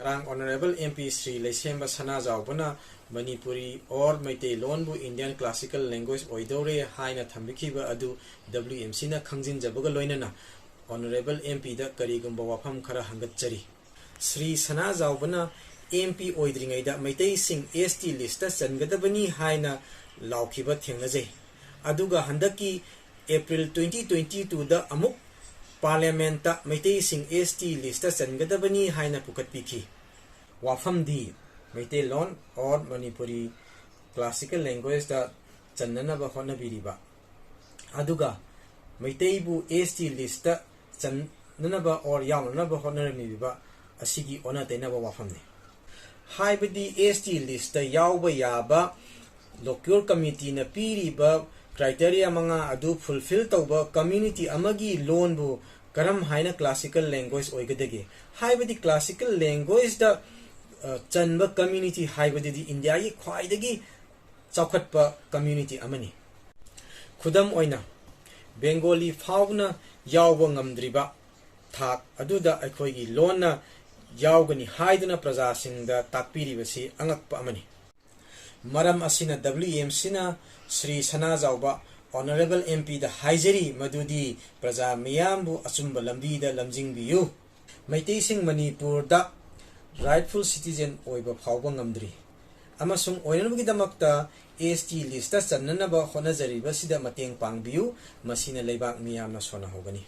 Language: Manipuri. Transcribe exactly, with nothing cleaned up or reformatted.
ꯉꯔꯥꯡ Honourable M P Shri ꯂꯩꯁꯦꯝꯕ ꯁꯅꯥꯖꯥꯎꯕꯅ Manipuri or ꯃꯩꯇꯩꯂꯣꯟꯕꯨ Indian Classical Language ꯑꯣꯏꯗꯧꯔꯦ ꯍꯥꯏꯅ ꯊꯝꯕꯤꯈꯤꯕ ꯑꯗꯨ W M Cꯅ ꯈꯪꯖꯤꯟꯖꯕꯒ ꯂꯣꯏꯅꯅ Honourable M Pꯗ ꯀꯔꯤꯒꯨꯝꯕ ꯋꯥꯐꯝ ꯈꯔ ꯍꯪꯒꯠꯆꯔꯤ꯫ Shri ꯁꯅꯥꯖꯥꯎꯕꯅ M P ꯑꯣꯏꯗ꯭ꯔꯤꯉꯩꯗ ꯃꯩꯇꯩꯁꯤꯡ S T listꯇ ꯆꯟꯒꯗꯕꯅꯤ ꯍꯥꯏꯅ ꯂꯥꯎꯈꯤꯕ ꯊꯦꯡꯅꯖꯩ꯫ ꯑꯗꯨꯒ ꯍꯟꯗꯛꯀꯤ April twenty twenty twoꯗ ꯑꯃꯨꯛ Parliamentꯇ ꯃꯩꯇꯩꯁꯤꯡ S T listꯇ ꯆꯟꯒꯗꯕꯅꯤ ꯍꯥꯏꯅ ꯄꯨꯈꯠꯄꯤꯈꯤ꯫ ꯋꯥꯐꯝꯗꯤ, ꯃꯩꯇꯩꯂꯣꯟ or ꯃꯅꯤꯄꯨꯔꯤ classical languageꯇ ꯆꯟꯅꯅꯕ ꯍꯣꯠꯅꯕꯤꯔꯤꯕ, ꯑꯗꯨꯒ ꯃꯩꯇꯩꯕꯨ S T listꯇ ꯆꯟꯅꯅꯕ or ꯌꯥꯎꯅꯅꯕ ꯍꯣꯠꯅꯔꯝꯃꯤꯕ ꯑꯁꯤꯒꯤ ꯑꯣꯟꯅ ꯇꯩꯅꯕ ꯋꯥꯐꯝꯅꯤ꯫ ꯍꯥꯏꯕꯗꯤ S T listꯇ ꯌꯥꯎꯕ ꯌꯥꯕ local committeeꯅ ꯄꯤꯔꯤꯕ criteria ꯃꯉꯥ ꯑꯗꯨ fulfill ꯇꯧꯕ community ꯑꯃꯒꯤ ꯂꯣꯟꯕꯨ ꯀꯔꯝ ꯍꯥꯏꯅ classical language ꯑꯣꯏꯒꯗꯒꯦ? ꯍꯥꯏꯕꯗꯤ classical languageꯇ, ꯑ, ꯆꯟꯕ community ꯍꯥꯏꯕꯗꯨꯗꯤ Indiaꯒꯤ ꯈ꯭ꯋꯥꯏꯗꯒꯤ ꯆꯥꯎꯈꯠꯄ community ꯑꯃꯅꯤ꯫ ꯈꯨꯗꯝ ꯑꯣꯏꯅ, Bengali ꯐꯥꯎꯅ ꯌꯥꯎꯕ ꯉꯝꯗ꯭ꯔꯤꯕ ꯊꯥꯛ ꯑꯗꯨꯗ ꯑꯩꯈꯣꯏꯒꯤ ꯂꯣꯟꯅ ꯌꯥꯎꯒꯅꯤ ꯍꯥꯏꯗꯨꯅ ꯄ꯭ꯔꯖꯥꯁꯤꯡꯗ ꯇꯥꯛꯄꯤꯔꯤꯕꯁꯤ ꯑꯉꯛꯄ ꯑꯃꯅꯤ꯫ ꯃꯔꯝ ꯑꯁꯤꯅ W M Cꯅ ꯁ꯭ꯔꯤ ꯁꯅꯥꯖꯥꯎꯕ Honourable M Pꯗ ꯍꯥꯏꯖꯔꯤ ꯃꯗꯨꯗꯤ ꯄ꯭ꯔꯖꯥ ꯃꯤꯌꯥꯝꯕꯨ ꯑꯆꯨꯝꯕ ꯂꯝꯕꯤꯗ ꯂꯝꯖꯤꯡꯕꯤꯌꯨ꯫ ꯃꯩꯇꯩꯁꯤꯡ ꯃꯅꯤꯄꯨꯔꯗ rightful citizen ꯑꯣꯏꯕ ꯐꯥꯎꯕ ꯉꯝꯗ꯭ꯔꯤ ꯑꯃꯁꯨꯡ ꯑꯣꯏꯅꯕꯒꯤꯗꯃꯛꯇ S T listꯇ ꯆꯟꯅꯅꯕ ꯍꯣꯠꯅꯖꯔꯤꯕꯁꯤꯗ ꯃꯇꯦꯡ ꯄꯥꯡꯕꯤꯌꯨ꯫ ꯃꯁꯤꯅ ꯂꯩꯕꯥꯛ ꯃꯤꯌꯥꯝꯅ ꯁꯣꯟꯅꯍꯧꯒꯅꯤ꯫